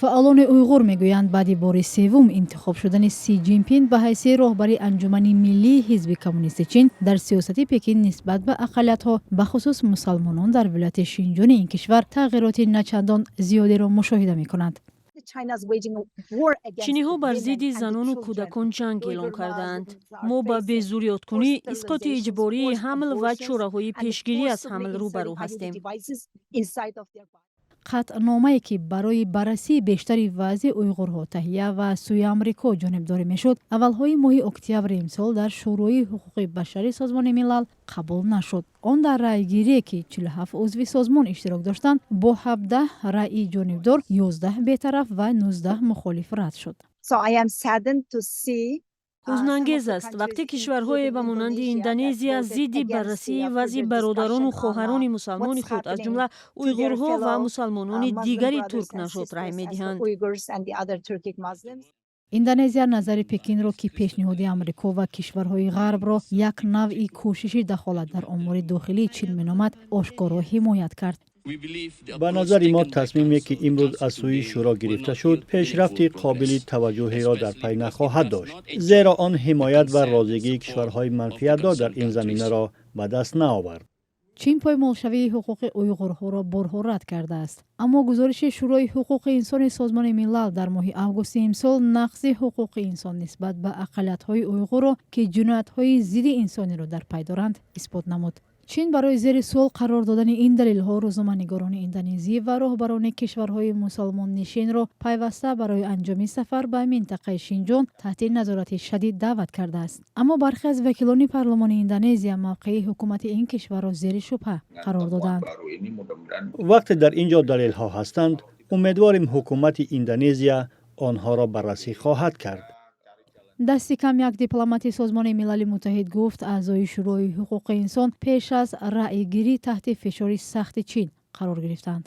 Фаъолони уйғур мегӯянд, баъди бори севум интихоб шудани Си Ҷинпин ба ҳайси роҳбари Анҷумани миллии Ҳизби Коммунисти Чин, дар сиёсати Пекин нисбат ба ақаллиятҳо, бахусус мусалмонон дар вилояти Шинҷони ин кишвар, тағйироти начандон зиёдеро мушоҳида мекунанд. Чиниҳо бар зидди занону кӯдакон ҷанг эълон кардаанд. Мо ба безурёткунӣ, исқоти иҷбории ҳамл ва чораҳои пешгирӣ аз ҳамл рӯбарӯ ҳастем. Қатъномае, ки барои баррасии бештари вазъи уйғурҳо таҳия ва сӯи Амрико ҷонибдорӣ мешуд, аввалҳои моҳи октябри имсол дар Шӯрои ҳуқуқи башари Созмони Милал қабул нашуд. Он дар раъйгирие, ки 47 узви созмон иштирок доштанд, бо 17 раъи ҷонибдор, 11 бетараф ва 19 мухолиф рад шуд. Ҳузнангез аст, вақте кишварҳое ба монанди Индонезия зидди баррасии вазъи бародарону хоҳарони мусалмони худ, аз ҷумла уйғурҳо ва мусалмонони дигари туркнажод, рай медиҳанд. Индонезия назари Пекинро, ки пешниҳоди Амрико ва кишварҳои Ғарбро як навъи кӯшиши дахолат дар умури дохилии Чин меномад, ошкоро ҳимоят кард. Ба назари мо, тасмиме, ки имрӯз аз сӯи Шӯро гирифта шуд, пешрафти қобили таваҷҷӯҳеро дар пай нахоҳад дошт, зеро он ҳимоят ва розигии кишварҳои манфиатдор дар ин заминаро ба даст наовард. Чин поймолшавии ҳуқуқи уйғурҳоро борҳо рад кардааст, аммо гузориши Шӯрои ҳуқуқи инсони Созмони Милал дар моҳи августи имсол нақзи ҳуқуқи инсон нисбат ба ақаллиятҳои уйғурро, ки ҷиноятҳои зидди инсониро дар пай доранд, исбот намуд. Чин барои зери суол қарор додани ин далелҳо рӯзноманигорони индонезӣ ва роҳбарони кишварҳои мусалмоннишинро пайваста барои анҷоми сафар ба минтақаи Шинҷон таҳти назорати шадид даъват кардааст. Аммо бархе аз вакилони парлумони Индонезия мавқеи ҳукумати ин кишварро зери шубҳа қарор додаанд. Вақте дар ин ҷо далелҳо ҳастанд, умедворем, ҳукумати Индонезия онҳоро баррасӣ хоҳад кард. Дасти кам як дипломати Созмони Милали Муттаҳид гуфт, аъзои Шӯрои ҳуқуқи инсон пеш аз раъйгирӣ таҳти фишори сахти Чин қарор гирифтанд.